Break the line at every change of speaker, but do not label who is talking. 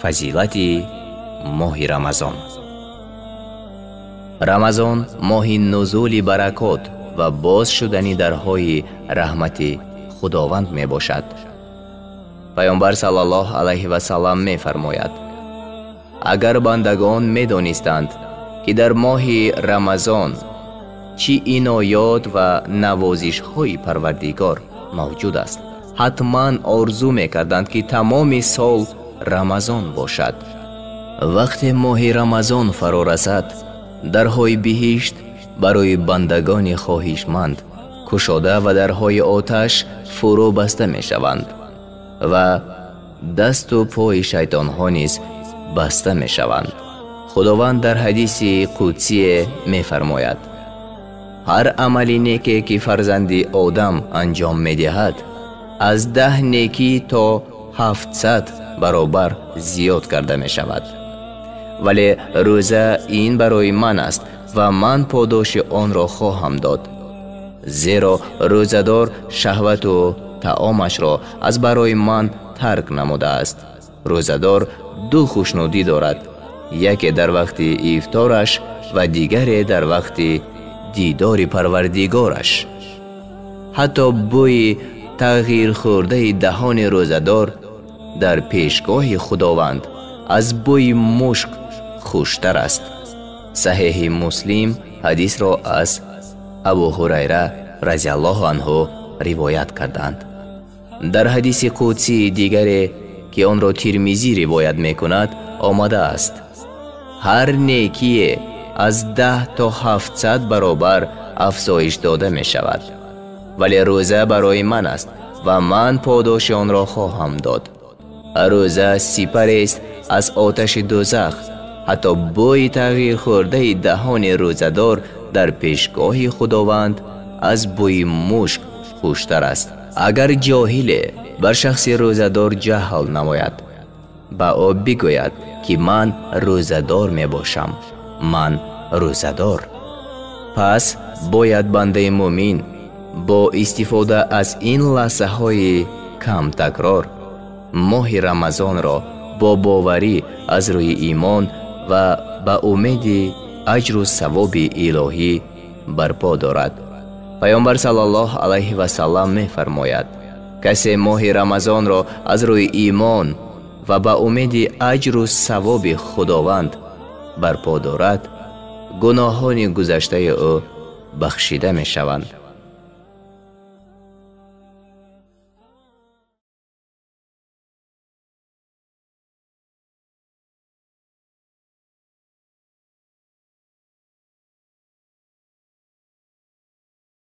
Фазилати моҳи Рамазон. Рамазон моҳи нузули баракот ва боз шудани дарҳои раҳмати Худованд мебошад. Паёмбар саллаллоҳу алайҳи васаллам мефармояд: агар бандагон медонистанд, ки дар моҳи Рамазон чӣ иноят ва навозишҳои Парвардигор мавҷуд аст, ҳатман орзу мекарданд, ки тамоми сол Рамазон бошад. Вақте моҳи Рамазон фаро расад, дарҳои биҳишт барои бандагони хоҳишманд кушода ва дарҳои оташ фурӯ баста мешаванд ва дасту пои шайтонҳо низ баста мешаванд. Худованд дар ҳадиси қудсие мефармояд: ҳар амали неке ки фарзанди Одам анҷом медиҳад, аз 10 некӣ то 700 баробар зиёд карда мешавад. Вале рӯза ин барои ман аст ва ман подоши онро хоҳам дод. Зеро рӯзадор шаҳвату таомашро аз барои ман тарк намудааст. Рӯзадор ду хушнудӣ дорад, яке дар вақти ифтораш ва дигаре дар вақти дидори Парвардигораш. Ҳатто бӯи тағйирхӯрдаи даҳони рӯзадор дар пешгоҳи Худованд аз бӯи мушк хуштар аст. Саҳеҳи Муслим ҳадисро аз Абу Ҳурайра разияллоҳу анҳу ривоят карданд. Дар ҳадиси қудсии дигаре, ки онро Тирмизӣ ривоят мекунад, омадааст: ҳар некие аз 10 то 700 баробар афзоиш дода мешавад. Вале рӯза барои ман аст ва ман подоши онро хоҳам дод. Рӯза сипарест аз оташи дӯзах. Ҳатто бӯи тағйирхӯрдаи даҳони рӯзадор дар пешгоҳи Худованд аз бӯи мушк хуштар аст. Агар ҷоҳиле бар шахси рӯзадор ҷаҳл намояд, ба ӯ бигӯяд, ки ман рӯзадор мебошам, ман рӯзадор. Пас бояд бандаи мӯмин бо истифода аз ин лаҳзаҳои камтакрор моҳи Рамазонро бо боварӣ аз рӯи имон ва ба умеди аҷру савоби илоҳӣ барпо дорад. Паёмбар саллаллоҳу алайҳи васаллам мефармояд: касе моҳи Рамазонро аз рӯи имон ва ба умеди аҷру савоби Худованд барпо дорад, гуноҳони гузаштаи ӯ бахшида мешаванд.